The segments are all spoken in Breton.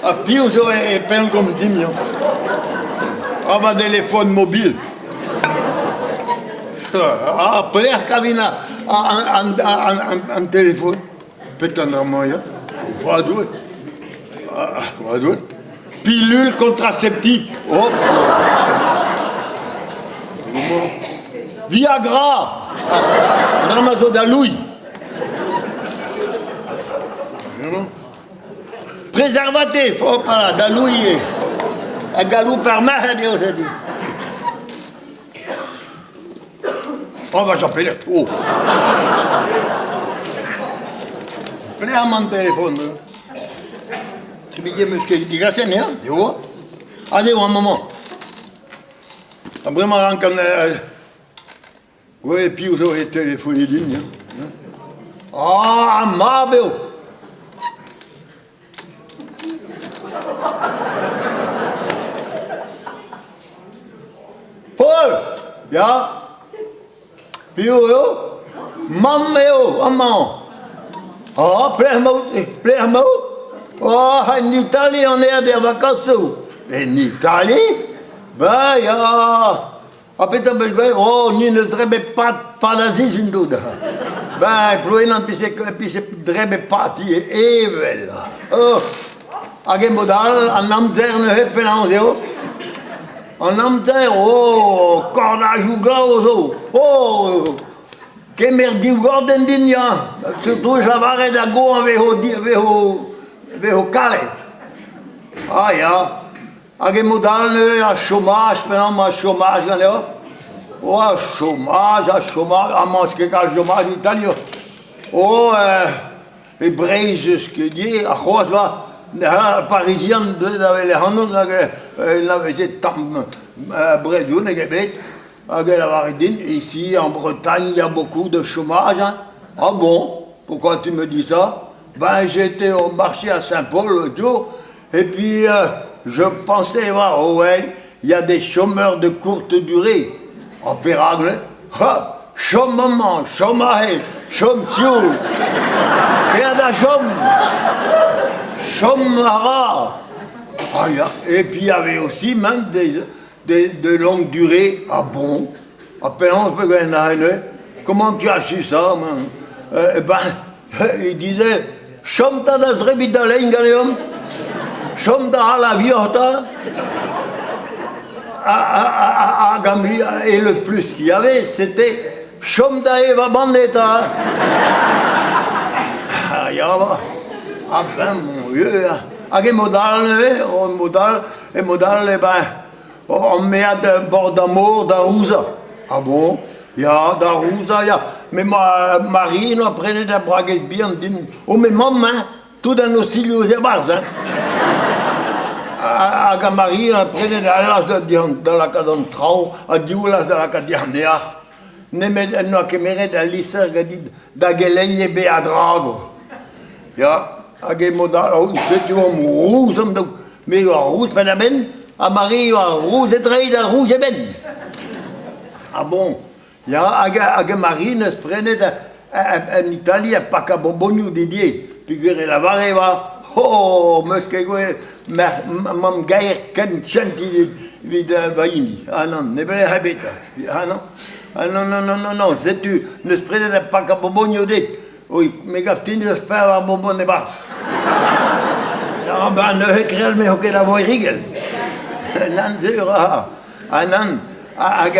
Ha piv zo e pellgomz dimp ya? Ah ma telefon mobil. Ah, pelec'h kavin an telefon? Petra an dra-mañ ya? Va Doue. Va Doue. Pilule contraceptive. Hop. Viagra. An dra-mañ zo da louilh. Préservatif, hop là, da louilh. Ha galoù par marc'had eo, setu. Oh, va j'appelle. Oh. Pelec'h emañ an telefon? Tribidie 'meus ket digaset anezhañ, eo. Aze eo an maman. Ha bremañ 'rankan gwelet piv zo e telefoniñ din ya. Ah, mab eo! Paul! Ya? Piv eo? Mamm eo, amañ. Ah, pelec'h emaout? Pelec'h emaout? Oh, en Itali on aet er vakañsoù. En Itali? Ben ya! Ha petra 'meus graet? Oh, ni 'neus drebet pad, pad a sizhun tout. Ben, Plouenan 'pije drebet pad ivez, evel. Oh! Hag e mod all, an amzer neuze penaos eo? An amzer, oh, kornajoù glav zo. Oh, kemer div gordenn din ya. Surtout lavaret a goañv vezo, vezo, vezo kalet. Ah ya. Hag e mod all neuze ar chomaj, penaos emañ ar chomaj ganeoc'h? Oh, ar chomaj, ar chomaj, amañ 'eus ket kalz chomaj e Italia. Oh, e Breizh eus ket ivez, ar c'hoazh 'va, ar Parizian deuet da welet ac'hanon hag n'aveze tamm brezhoneg ebet. Hag e lavare din, ici en Bretagne il y a beaucoup de chômage. Hein. Ah bon, pourquoi tu me dis ça? Ben j'étais au marché à Saint-Paul l'autre jour, Et puis, je pensais voir, oh ouais, il y a des chômeurs de courte durée. Oh, perak, ha, chom amañ, chom aze, chom sioul. Kea da chom, chom a ra. Ah, ya. Et puis il y avait aussi même des, des, de longue durée. Ah bon? Ah, penaos pegen aze, Comment tu as su ça, man? Eh ben, il disait, chom 'ta da zebriñ da lein ganeomp, chom da halañ vioc'h 'ta. Hag et le plus qu'il y avait, c'était chom da evañ banne 'ta. Ah ya va. Ah ben mon vieux, hag e mod all neuze, oh, mod all, e mod all, eh ben, On mead bord ar mor da rouzañ. Ah bon? Ya, da rouzañ, ya. Mais ma Marie 'noa prenet ar bragez bihan din. Oh, mais mamm, hein, tout an ostilhoù eus e-barzh, hein. Hag ar Marie 'noa prenet al las da, da lakaat an traoñ ha div las da lakaat diàr Nemet en doa kemeret al lizher ganit da geleiñ e beadra. Ya, hag e mod all, setu omp rouz an daou. Me a oa rouz penn-da-benn, ha Marie a oa rouz e dreid ha rouz e benn. Ah bon, ya, hag, hag Marie 'neus prenet en Itali ar pakañ bonbonioù Didier, peogwir e lavare e oa oh, 'meus ket gwelet mamm-gaer ken jentil evit va hini. Ah nann, ne belec'h ebet. Ah non, ah non, non, non, non, non, setu, 'neus prenet ar pakañ bonbonioù dit. Oui, me gav din eus pevar bonbon e-barzh. Ya, ben neuze krell me ho ket a voerigell. Nann sur, ah, ah nann. Hag,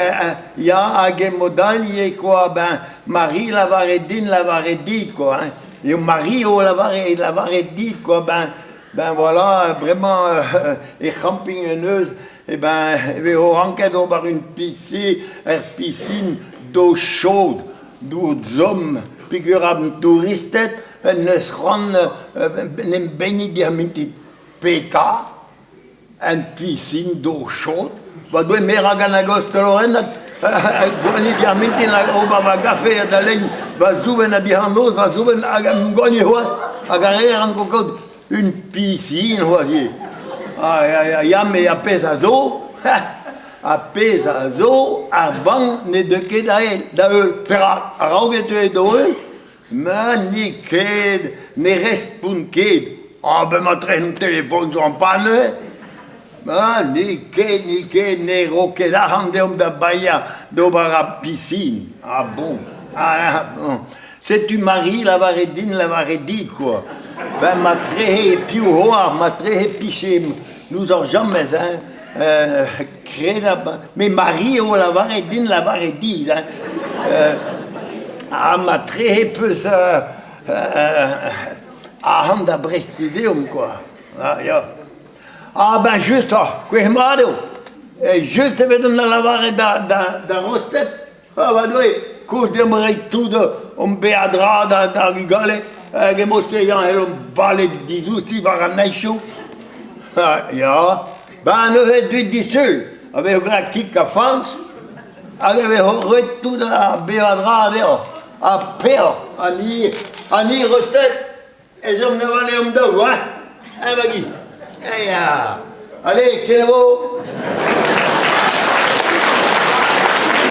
ya, hag e mod all ivez quoi, ben Marie lavare din, lavare dit quoi, hein. Eo Marie o lavare, lavare dit quoi, ben, ben voilà, bremañ e c'hamping en eus, eh ben, e vezo ranket ober un piscine, ur piscine d'eau chaude. Dour zomm peogwir an touristed en deus c'hoant en em benniñ d'ar mintin. Petra? Un piscine dour chod? Va Doue, me 'ra gant a-gostolorenn gwaniñ d'ar mintin hag ober va gafe ha da lein va zoubenn ha dic'h noz va zoubenn hag em gwaniñ c'hoazh hag ar re a ranko kaout un piscine c'hoazh ivez. Ah, ya, ya, ya, met ar pezh a zo, Ar pezh a zo, ar bank ne deu ket da heul. Perak? A-raok e teue da heul? Ma n'eo ket, ne respont ket. Ah ben matre an telefon zo en panne. Ah, n'eo ket, n'eo ket, ne ro ket arc'hant deomp da baeañ d'ober ar piscine. Ah bon, ah bon. Setu Marie lavaret din, lavaret dit quoi. Ben matrehe piv 'oar, matrehe 'pije n'ouzoc'h james hein. Euh, kredabl, met Marie eo lavaret din, lavaret dit hein. Euh, ha matrehe 'peus euh, euh, arc'hant da brestiñ deomp quoi. Ah ya. Ah ben just oc'h, kouezh mat eo. Just evidon da lavaret da, da, da rostet. Ah va Doue, koulz deomp reiñ tout hon beadra da, d'ar vugale hag emañ-se a c'hellomp bale dizousi war an henchoù. Ah, ya, ben neuze deuit disul, a vezo graet kig ha falz, hag e vezo roet tout ar beadra deoc'h, ha peoc'h, ha ni, ha ni rostet. Ez omp da vale hom daou, hein? Hein, Maggie? Eh ya! Allez, kenavo!